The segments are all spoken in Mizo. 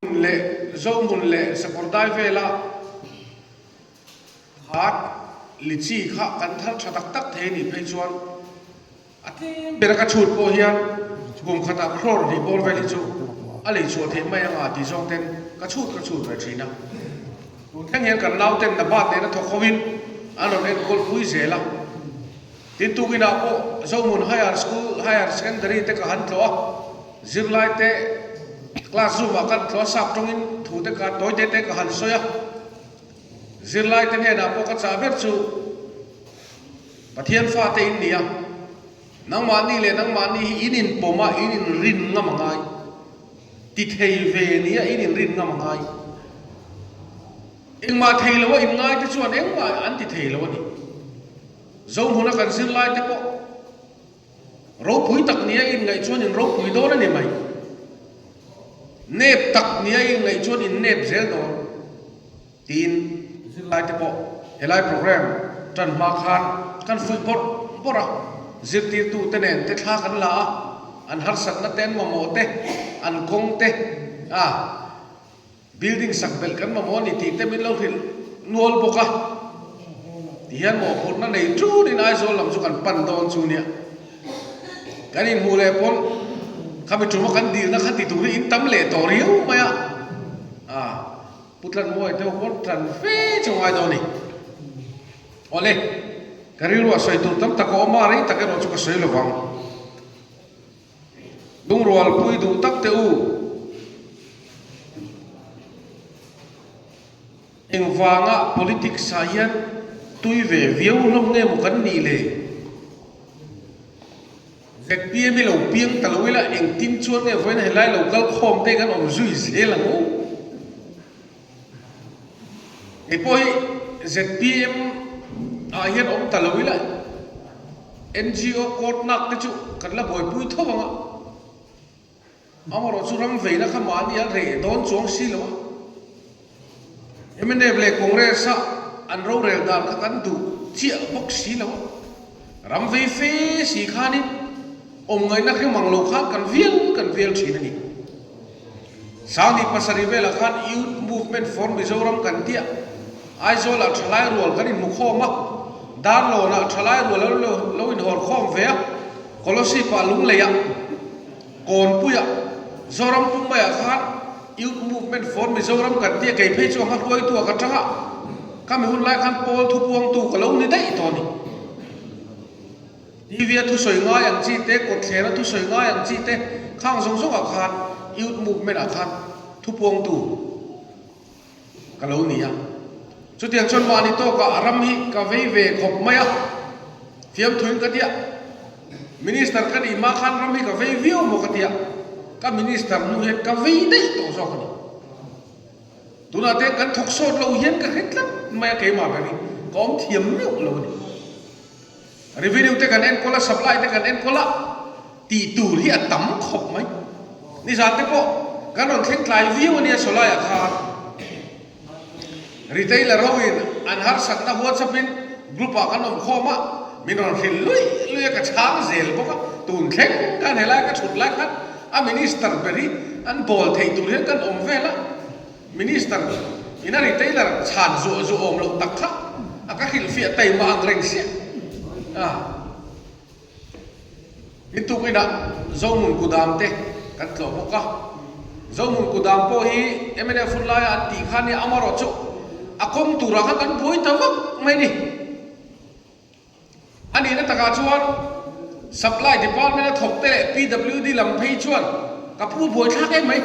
Hmun leh Zohmun leh Sakawrdai vela khat lichi kha kan thar tha tak tak thei anih phei chuan a tlem bera ka chhut pawh hian kum khatah crore hnih bawr vel hi chu a lei chhuah theih mai anga tih zawng ten ka chhut ka chhut ve thin a. Tun thleng hian kan nauten Nabat nena thawk hovin an rawn enkawl pui zel a. Tin tukinah pawh Zohmun Higher School Higher Secondary te ka han tlawh a. Zirlai te class room ah kan tlawh sap tawngin thu te ka tawi te te ka han sawi a, zirlai te hnenah pawh ka chah ber chu Pathian fate in ni a, nangmahni leh nangmahni hi in inpawm a, in inrin ngam a ngai, ti thei ve nia in inrin ngam a ngai. Engmah thei lo a inngai te chuan engmah an ti thei lo a ni. Zohmuna kan zirlai te pawh. Ropui tak nia in ngaih chuan in ropui dawn a ni mai. Nep tak nia in ngaih chuan in nep zel dawn tiin zirlai te pawh helai program tan hma khan kan fuih bawrh bawrh a, zirtirtu te nen te thla kan la a, an harsatna te an mamawh te, an kawng te a. Building sak belh kan mamawh a ni tih te min lo hrilh nual bawk a, tihian mawhphurhna nei tunin Aizawl lam chu kan pan dawn chu nia. Kan inhmuh leh pawn khami tuma kan dilna kha ti turin in tam leh tawh riau mai a, ah Pu Tlanmuai te ho pawn tlan fe chu ngai dawn a ni. Awle, ka rilruah sawi tur tam tak a awm a, rei tak erawh chu ka sawi lovang. Lungrualpui duh tak teh u. Engvanga politics ah hian tui ve viau hlawm nge maw kan nih le? ZPM hi lo piang ta lo ila engtin chuan nge vawiin helai lo kal khawm te kan awm zui zel ang u. Hei pawh hi ZPM ah hian awm ta lo ila NGO court nak te chu kan la buaipui tho ang a, amaherawh chu ram veina kha mahni an reh dawn chuang si lo a, mnf leh Congress a an rorel dan kha kan duh chiah bawk si lo a, ram vei fe si khanin awm ngaihna hre mang lo khan kan vial kan vial thin a ni. Sangni pasarih velah khan Youth Movement for Mizoram kan tia, Aizawlah thalai rual kan inhmukhawm a, Darlawnah thalai rual an lo inhawrkhawm ve a, Kolosipah Lungleiah, Kawnpuiah, Zoram pum maiah khan Youth Movement for Mizoram kan tia kei phei chu a hma hruaitu ah ka tang a, khami hun lai khan pawl thupuangtu ka lo ni daih tawh a ni. TV a thusawi ngai ang chi te, kawtthler a thusawi ngai ang chi te, khang zawng zawng ah khan Youth Movement ah khan thupuangtu ka lo ni a. Chutiang chuan mahni tawkah ram hi ka vei ve khawp mai a, fiamthuin ka tia. Minister ka nih hma khan ram hi ka vei viau maw ka tia, ka minister hnu hian ka vei daih tawh zawk a ni. Tunah te kan thawk sawt lo hian ka hre tlat mai a, keimah ber hi ka awm thiam meuh lo a ni. Revenue te kan enkawl a, supply te kan enkawl a, tih tur hi a tam khawp mai. Nizan te pawh kan rawn thleng tlai viau a nia sawlaiah khan retailer ho in an harsatna WhatsApp in group ah kan awm khawm a, min rawn hrilh luih luih a, ka chhang zel bawk a, tun thleng khan helai ka thut lai khan a minister ber hi an bawl theih tur hian kan awm vel a. Minister in a retailer chhan zuah zuah awm loh tak kha a ka hrilhfiah taima ang reng siah a. Min tukinah Zohmun Kudam te kan tlawh bawk a. Zohmun Kudam pawh hi mnf hun laia an tih kha nia amaherawhchu a kawng turah khan kan buai ta vak mai ni. A nihna takah chuan Supply Department a thawk te leh PWD lam phei chuan ka pu buaithlak em mai,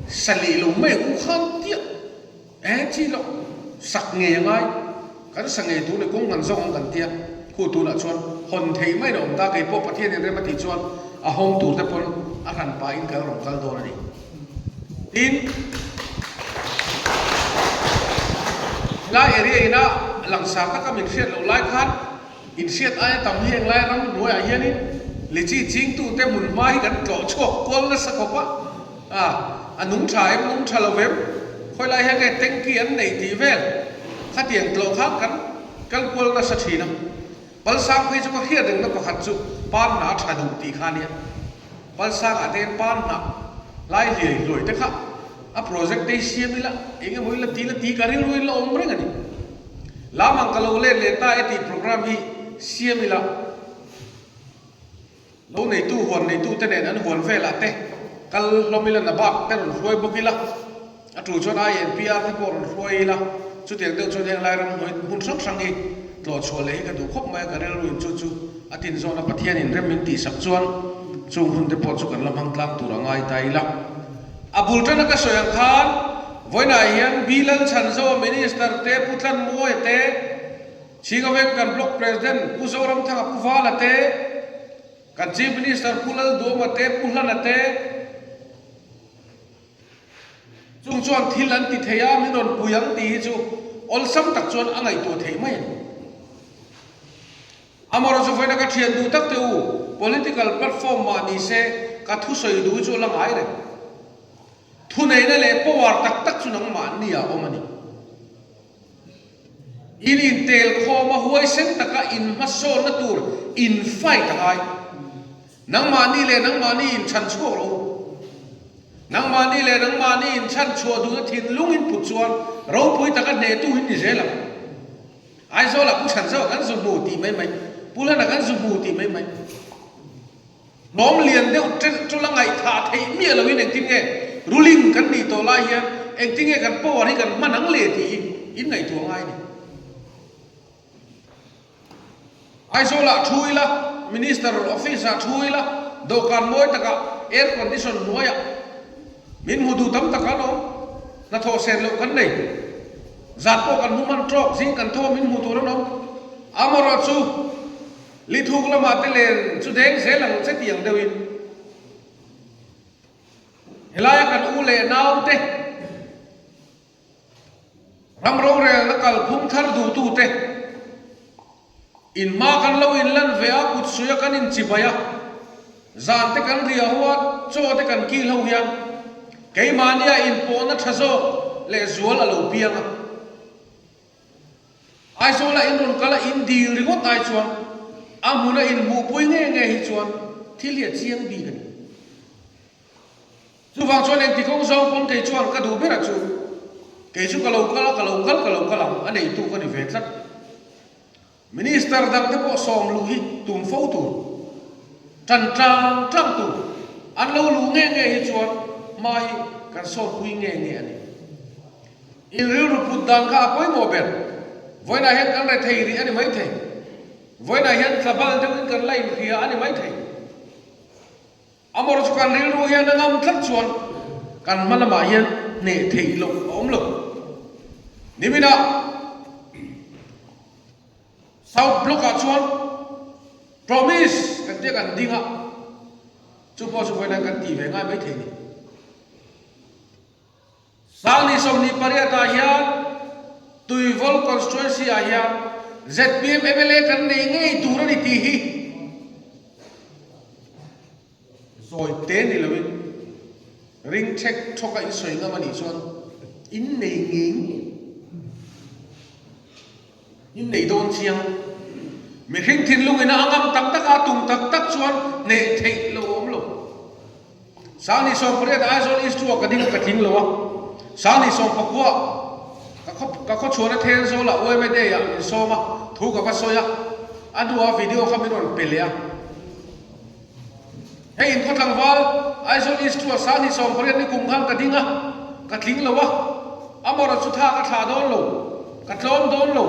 salih lo mai ang u khan tiah e chi loh sak ngei a ngai, kan sa ngei tur leh kawng kan zawng ang kan tia, khu tunah chuan hawn theih mai in a awm ta, kei pawh Pathian in rem a tih chuan a hawng tur te pawn a hran pahin kal rawn kal dawn a ni. Tin, helai area ina langsar taka min hriat loh lai khan inhriat aia tam hi englai ram hnuaiah hianin lichi chingtute hmun hma hi kan tlawh chhuak kual nasa khawp a, a a nung tha em nung tha lo em, khawilai hian nge tanky an neih tih vel khatiang tlawh khan kan kal kual nasa thin a. Palsang phei chu ka hriat rengna pakhat chu pan hna a tha duh tih kha a nia. Palsangah te hian pan hnah lai hliai hluai te kha. A project te hi siam ila, eng emaw ila ti ila tih ka rilru in la awm reng a ni. Lam ang ka lo let leh ta e tih program hi siam ila. Lo neitu huan neitu te nen an huan velah te kal hlawm ila na bak te rawn hruai bawk ila, a tul chuan INPR te pawh rawn hruai ila, chutiang deuh chuan heng lai ram hnuai hmun hrang hrang hi tlawh chhuah leh hi ka duh khawp mai a, ka rilru in chu chu a tin zawn a, Pathian in rem min tihsak chuan chung hun te pawh chu kan la hmang tlang tur a ngai ta ila. A bul tana ka sawi ang khan vawiinah hian B Lalchhanzoa Minister te Pu Tlanmuaia te, Chhingaveng kan Block President Pu Zoramthanga Pu Vala te, kan Chief Minister Pu Lalduama te, Pu Hlana te chung chuan thil an ti thei a, min rawn pui ang tih hi chu awlsam tak chuan a ngaihtuah theih mai a ni. Amaherawhchu vawiina ka thian duh tak te u, political platform mah ni se ka thusawi duh hi chu a la ngai reng. Thuneihna leh power tak tak chu nangmahni ah awm a ni. In intel khawm a huaisen taka in hmasawnna tur in fight a ngai. Nangmahni leh nangmahni in chhan chhuak rawh u. Nangmahni leh nangmahni in chhan chhuah duhna thinlung in put chuan ropui taka hnehtu in ni zel ang. Aizawlah Pu Chhanzauh kan zu hmu tih mai mai, Pu Lana kan zu hmu tih mai mai. Hnawm lian deuh ṭelh ṭul a ngaihthah theih miah loin engtin nge ruling kan nih tawh lai hian engtin nge kan power hi kan hman ang le tih hi in ngaihtuah ngai a ni. Aizawlah thu ila, Minister office ah thu ila, dawhkan mawi takah air condition hnuaiah min hmu duh tam tak an awm, hnathawh sen loh kan nei. Zat pawh kan hmu hman ṭawk, zing kan thaw min hmu tur an awm. Amaherawhchu. Lithuk lamah te len chu deng zel ang che tiang deuhin helaia kan u leh nau te, ram rorelna kalphung thar duhtu te in hma kan lo inlan ve a, kut suia kan inchibai a, zan te kan riah ho a, chaw te kan kil ho hian keimahnia inpawhna tha zawk leh zual a lo piang a. Aizawla in rawn kal a in dil ringawt ai chuan a hmuna in hmuhpui nge nge hi chuan thil hi a chiang bik a ni. Chuvang chuan engti kawng zawng pawn kei chuan ka duh ber a chu kei chu ka lo kal a, ka lo kal ka lo kal ang a neitu ka ni ve tlat. Minister dangte pawh sawm luh hi tum fo tur, tan tlang tlang tur an lo luh nge nge hi chuan hma hi kan sawtpui nge nge a ni. In rilru put dan kha a pawimawh ber. Vawiinah hian kan rethei rih a ni maithei. Vawiinah hian tlabal deuhin kan la inhria a ni maithei. Amawr chu kan rilru hian a ngam tlat chuan kan hma lamah hian hneh theih loh a awm lo. Niminah South Block-ah chuan Promise kan tia kan ding a, chu pawh chu vawiin kan tih ve ngai maithei ni. Sangni 28 ah hian Tuivawl Constituency ah hian zpm mla kan nei ngei tur a ni tih hi zawi te ni loin ring thek thawk a in sawi ngam a nih chuan in nei ngei ngei in nei dawn chiang. Mihring thinlung ina a ngam tak tak a, tum tak tak chuan hneh theih lo a awm lo. Sangni 18 Aizawl East chu a ka ding a ka tling lo a, Sangni 19 ka khaw ka khaw chhuahna Thenzawl ah yma Day ah min sawm a, thu ka va sawi a, a hnuah video kha min rawn pe leh a. Hei in khaw tlangval Aizawl East chu a Sangni 18 ni kum khan ka ding a, ka tling lo a, amaherawhchu chu tha ka thlah dawn lo, ka tlawm dawn lo,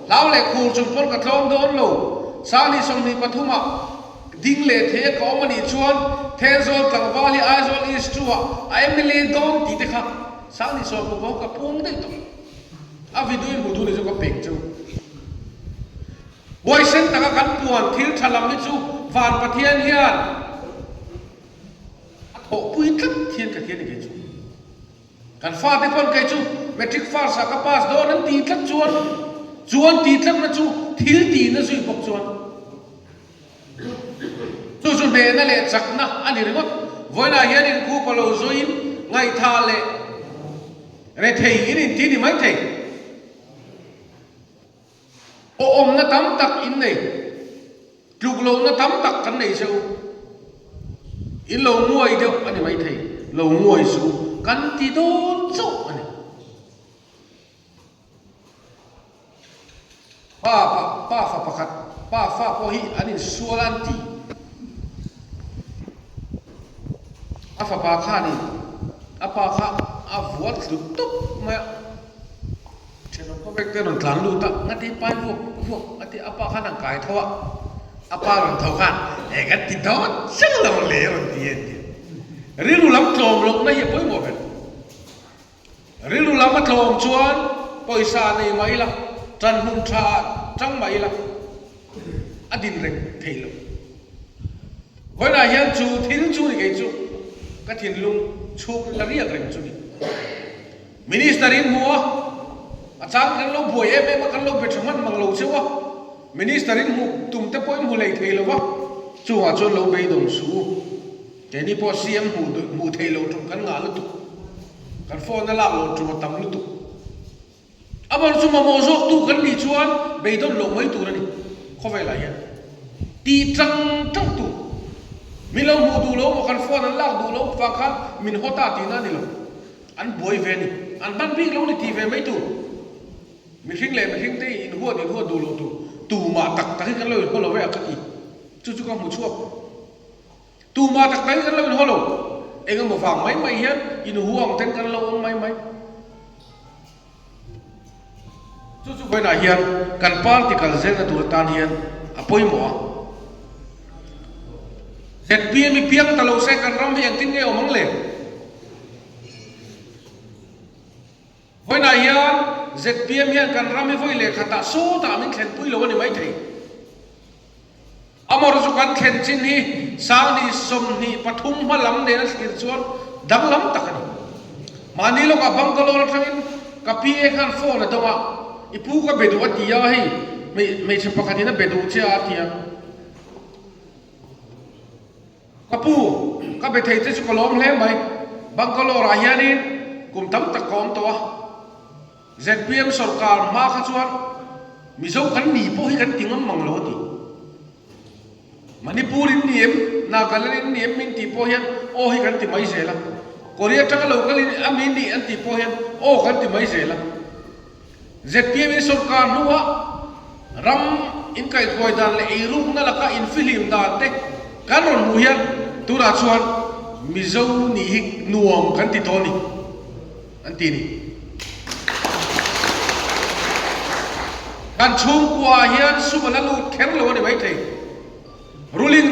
hlau leh khur chung pawn ka tlawm dawn lo, Sangni 23 ah Ding leh thei a ka awm a nih chuan Thenzawl tlangval hi Aizawl East chu ah a mla dawn tih te kha Sangni sawm pawh ka puang daih tawh. A video in hmuh duh ni chu ka pek chu. Huaisen taka kan puan thil tha lam hi chu Van Pathian hian a thawhpui tlat hian ka hria ni kei chu. Kan fate pawn kei chu matric first ah ka pass dawn an tih tlat chuan chu an tih tlatna chu thil tihna zui bawk chuan Chu chu hnehna leh chakna a ni ringawt. Vawiinah hian inkhup a lo zuiin ngaihthah leh rethei in inti ni maithei. Awhawmna tam tak in nei, tluk lohna tam tak kan nei che u. In lo nguai deuh a ni maithei, lo nguai suh u. kan ti dawn chauh a ni. Pa pa fa pakhat pa fa pawh hi an insual a an ti. A fapa khanin a pa kha a vual tlu tawp mai a, thenawm khawvek te rawn tlan lut a, ngati pai vuak vuak a ti a pa khan an kai tho a, a pa rawn tho khan he kan ti dawn chiang lo le a rawn ti a an ti a. Rilru lam tlawm lohna hi a pawimawh ber. Rilru lam a tlawm chuan pawisa nei mah ila, ṭan hmun ṭha ah ṭang mah ila, a din reng thei lo. Vawiinah hian chu thil chu ni kei chu ka thinlung chhung la riak reng chu ni. Minister in hmu a, a chang kan lo buai em em a, kan lo be ṭha hman mang lo cheu a, Minister in hmuh tum te pawh in hmu lei thei lo va, chungah chuan lo beidawng suh u. Keini pawh CM hmuh duh hmuh theih loh tum kan ngah lutuk. Kan phone a lak loh tum a tam lutuk. Amah chu mamawh zawk tu kan nih chuan beidawn loh mai tur a ni khawvelah hian. Tih tang tang tu. Min lo hmuh duh lo maw kan phone an lak duh lo vang khan min haw ta tihna a ni lo. An buai ve a ni. An hman bik lo ni tih ve mai tur. Mihring leh mihring te inhuat inhuat duh loh tur. Tumah tak tak hi kan lo inhaw lo ve a ka ti. Chu chu ka hmu chhuak. Tumah tak tak hi kan lo inhaw lo. Eng emaw vang mai mai hian inhuang ten kan lo awm mai mai. Chu chu vawiinah hian kan party kal zelna tur atan hian a pawimawh a. ZPM i piang ta lo se kan ram hi engtin nge awm ang le? Vawiinah hian ZPM hian kan ram hi vawi leh khatah sawtah min thlenpui lo a ni maithei. Amawr chu kan thlen chin hi Sanghnih 23 hma lam nen a thlir chuan danglam tak a ni. Mahni lawkah Bangalore atangin ka PA khan phone a dawng a, i pu ka be duh a ti a, hei hmeichhe pakhatin a be duh che a a ti a. Ka pu, ka be thei che chu ka lawm hle mai. Bangalore ah hianin kum tam tak ka awm tawh a. Zpm sorkar hma kha chuan Mizo kan ni pawh hi kan ti ngam mang lo a ti. Manipur in ni em, Nagaland in ni em min tih pawh hian aw hi kan ti mai zel a. Korea atanga lo kal in a mi nih an tih pawh hian aw kan ti mai zel a. Zpm in sorkar hnuah ram inkaihhruai dan leh eirukna laka infihlim dan te kan rawn hmuh hian tunah chuan Mizo nih hi nuam kan ti tawh a ni. An ti a ni. Kan chhungkua ah hian sum a la lut kher lo a ni maithei. Ruling ni.